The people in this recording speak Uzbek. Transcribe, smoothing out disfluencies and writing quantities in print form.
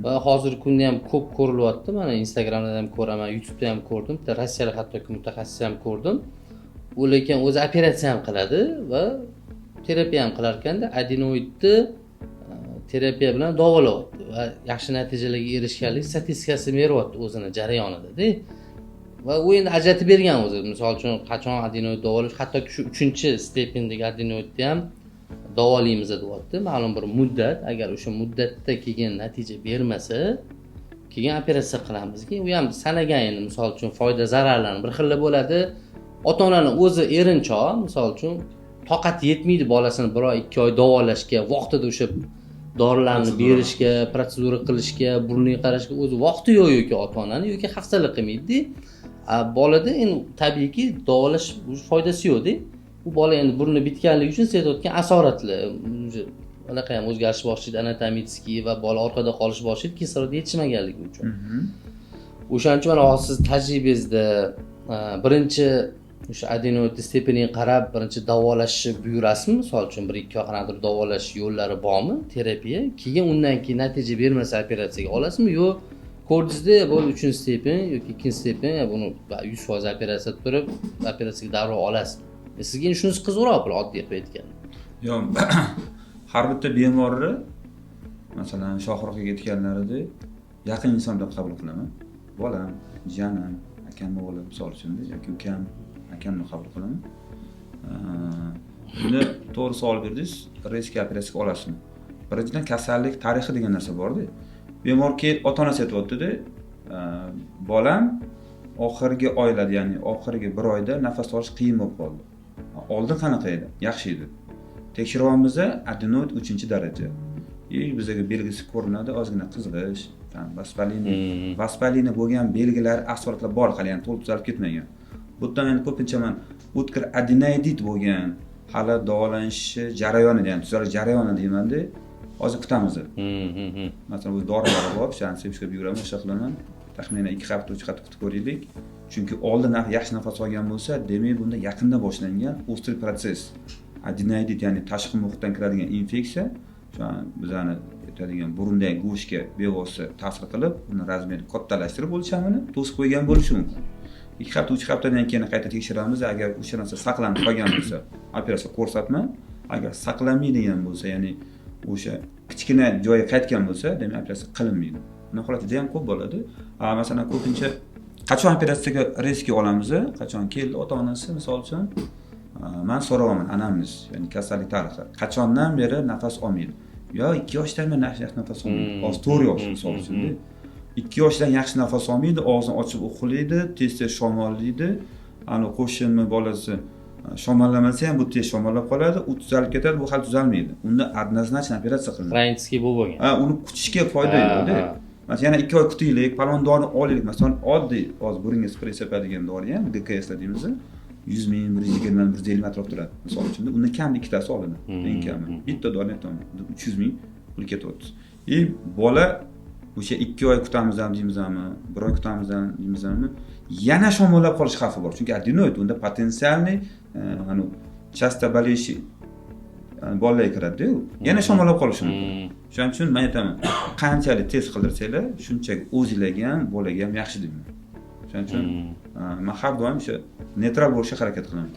Va hozirgi kunda ham ko'p ko'rilyapti. Mana, Instagramda ham ko'raman, YouTubeda ham ko'rdim, bitta rossiyalik hattoki mutaxassis ham ko'rdim. U lekin o'zi operatsiya ham qiladi va terapiya ham qilar ekanda, adenoidni terapiya bilan davolayapti va yaxshi natijalarga erishganlik statistikasini beryapti o'zini jarayonida. Va u endi ajratib bergan o'zi, misol uchun, qachon adenoid davolash, hattoki shu uchinchi степень dagi adenoidni ham davolaymiz deyapti ma'lum bir muddat. Agar o'sha muddatda keyin natija bermasa, keyin operatsiya qilamiz. Keyin u ham sanagan endi, misol uchun, foyda zararlarni bir xilla bo'ladi. Ota onani o'zi erinchoq, misol uchun, toqati yetmaydi bolasini bir oy, 2 oy davolashga, vaqtida o'sha dorilarni berishga, protsedura qilishga, burniga qarashga o'zi vaqti yo'q yoki ota onani yoki hafsala qilmaydida. Bolada endi tabiiyki davolash foydasi yo'qda. U bola endi burni bitganligi uchun siz aytayotgan asoratlar уже anaqa ham o'zgarish boshlaydi anatomический va bola orqada qolish boshlaydi kislorod yetishmaganligi uchun. O'shaning uchun mana hozir siz tajribangizda birinchi o'sha adenoid степень iga qarab birinchi davolashni buyurasizmi? Misol uchun, bir ikki oy qanaqadir davolash yo'llari bormi, terapiya, keyin undan keyin natija bermasa operatsiyaga olasizmi? Yo'q, ko'rdingizda, bo'ldi, uchinchi степень yoki ikkinchi степень, buni 100% operatsiya turib, operatsiyaga darrov olasiz. Sizga endi shunisi qiziqroq bir oddiy qilib aytganda. Yo'q, har bitta bemorni, masalan, Shohruxga aytganlarida, yaqin inson deb qabul qilaman. Bolam, jiyanim, akamni o'g'li, misol uchun, yoki ukam, akamni qabul qilaman. Buni to'g'ri savol berdingiz. Резкий operatsiyaga olasizmi? Birinchidan, kasallik tarixi degan narsa borda. Bemor kelib, ota onasi aytyaptida, bolam oxirgi oylarda, ya'ni oxirgi bir oyda nafas olish qiyin bo'lib qoldi, oldin qanaqa edi? Yaxshi edi. Tekshiryapmiz, adenoid uchinchi daraja. И bizga belgisi ko'rinadi: ozgina qizg'ish, там воспаление, воспаление bo'lgan belgilar, asoratlar bor, hali ham to'liq tuzalib ketmagan. Bu yerdan endi ko'pincha man o'tkir adenoidit bo'lgan, hali davolanishi jarayonida, ya'ni tuzalish jarayoni deymanda, hozir kutamiz. Masalan, o'zi dorilari bor, o'shani sepishga buyuraman, o'sha qilaman. Taxminan 2 hafta, 3 hafta kutib ko'raylik, chunki oldin yaxshi nafas olgan bo'lsa, demak, bunda yaqinda boshlangan острый процесс adenoidit, ya'ni tashqi muhitdan kiradigan infeksiya, o'sha bizani aytadigan burundagi go'shtga bevosita ta'sir qilib, uni размер ini kattalashtirib, o'lchamini to'sib qo'ygan bo'lishi mumkin. 2 hafta, 3 haftadan keyin qayta tekshiramiz. Agar o'sha narsa saqlanib qolgan bo'lsa, operatsiya ko'rsatma. Agar saqlanmaydigan bo'lsa, ya'ni o'sha kichkina joyi qaytgan bo'lsa, demak, operatsiya qilinmaydi. Bunaqa holat juda yam ko'p bo'ladi. Masalan, ko'pincha qachon operatsiyaga резкий olamiz? Qachon keldi ota onasi, misol uchun, man so'rayapman anamnez, ya'ni kasallik tarixi, qachondan beri nafas olmaydi? Yo 2 yoshdan beri yaxshi nafas olmaydi. Hozir 4 yosh, misol uchun. 2 yoshdan yaxshi nafas olmaydi, og'zini ochib uxlaydi, tez tez shamollaydi. Ani qo'shnimni bolasi shamollamasa ham, bu tez shamollab qoladi, u tuzalib ketadi, bu hali tuzalmaydi. Unda однозначно operatsiya qilinadi. Хронический bo'lib bo'lgan. Ha, uni kutishga foyda yo'qda. Masalan, yana 2 oy kutaylik, falon dorini olaylik. Masalan, oddiy hozir burunga sprey sepadigan dori ham, ГКС deymiz, 100 000, 120, 150 atrof turadi, misol uchun. Unda kamida ikkitasi olinadi, eng kami bitta dorini aytyapman, 300 000 pul ketyapti. И bola o'sha 2 oy kutamiz ham deymizmi, bir oy kutamiz ham deymizmi, yana shamollab qolish xavfi bor, chunki adenoid unda потенциальный anavi часто болеющий bolalarga kiradida, u yana shamollab qolishi mumkin. Shuning uchun man aytaman, qanchalik tez qildirsanglar, shunchalik o'zinglarga ham, bolaga ham yaxshi deyman. Shuning uchun man har doim o'sha neytral bo'lishga harakat qilaman.